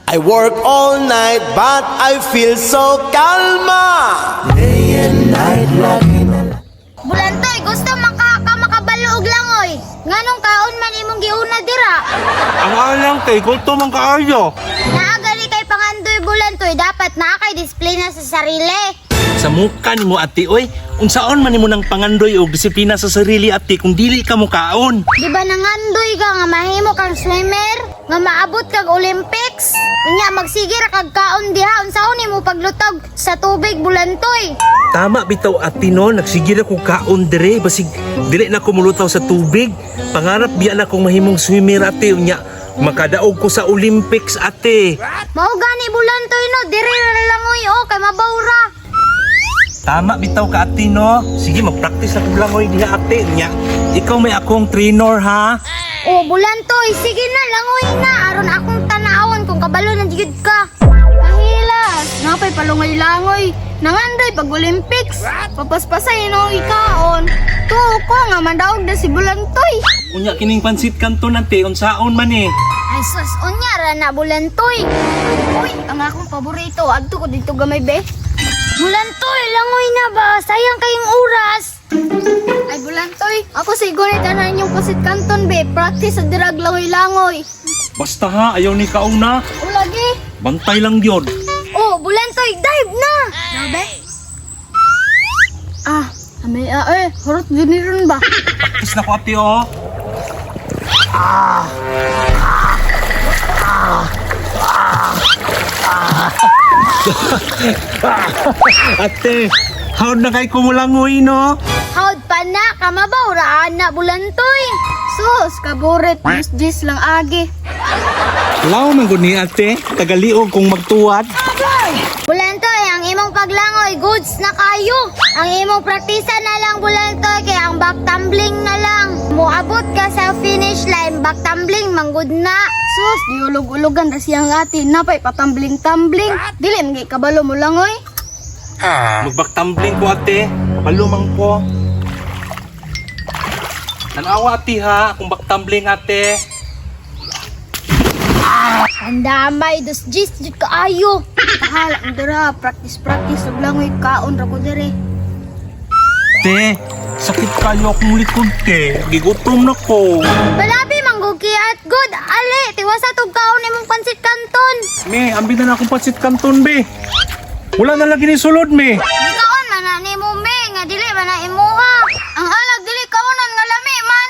I work all night but I feel so calma. Day and night lagi na lang. Bulantoy, gusto man ka ka makabalo og langoy. Nganong kaon man imong giuna dira? Ang alang kay gutom man kaayo. Naa gani kay pangandoy, Bulantoy, dapat naa kay disiplina sa sarili. Sa muka nimo, ate, oy, unsaon man nimo nang pangandoy og disiplina sa sarili, ate, kung dili ka mo kaon? Di ba nangandoy ka nga mahimo kang swimmer, nga maabot kag Olympics? Unya magsige ra kag kaon diha, unsaon nimo paglutag sa tubig, Bulantoy? Tama bitaw, ate, no, nagsige ra ko kaon dire basig dili na ko mulutaw sa tubig. Pangarap biya na kong mahimong swimmer, ate, unya makadaog ko sa Olympics, ate. Mao gani, Bulantoy, no, dire ra langoy oh, kay mabaw ra. Tama bitaw ka, ate, no. Sige, magpractice na ko langoy diha, ate, unya ikaw may akong trainer, ha. Oh, Bulantoy, sige na, langoy na aron akong tanawon kung kabalo na jud ka. Kahilas, napay palungay-langoy. Nangandoy pag Olympics. Papaspasay no ikaon. Tuo ko nga mandaog na si Bulantoy. Unya kining pansit kanton, ate, unsaon man eh? Ay sus, unya ra na, Bulantoy. Uy, ang akong paborito. Adto ko dito gamay be. Bulantoy, langoy na ba? Sayang kayong oras. Ay Bulantoy, ako siguro tanan yung pasit kanton be. Practice sa dirag langoy-langoy. Basta ha, ayaw ni kauna. O lagi. Bantay lang yun. Oh, Bulantoy, dive na. Grabe. Ah, amay ah eh, hurot jud ni ron ba? Practice na ko, ate, oh. Ate, how na kay kumulangoy, no? Howd pa na, kamabaw ra na, Bulantoy. Sus, kaburit, jis lang agi. Law man gud ni ate, tagaliog kong magtuwad. Bulantoy, ang imong paglangoy, goods na kayo. Ang imong praktisa na lang, Bulantoy, kay ang back tumbling na lang. Muabot ka sa finish line, back tumbling, manggod na. Sus, giulog-ulogan ra siyang ate, napay patambling-tambling. Dili man kay kabalo mo langoy. Magbaktumbling ko, ate, palumang ko. Tanawa, ate, ha, kung baktumbling, ate. Ang damay, dos gis, jud kaayo. Pahala ang dira, practice practice ug langoy kaon ra ko dire. Ate, sakit kayo akong likod, te. Gigutom na ko. Balabi, mangguki at good. Ali, tiwasa tug kaon imong pansit kanton. Me, ambi na na akong pansit kanton, be. Wala na lagi ni sulod, me. Gikaon man na nimo me, nga dili man na imuha. Ang alag dili kaonon nga lami man.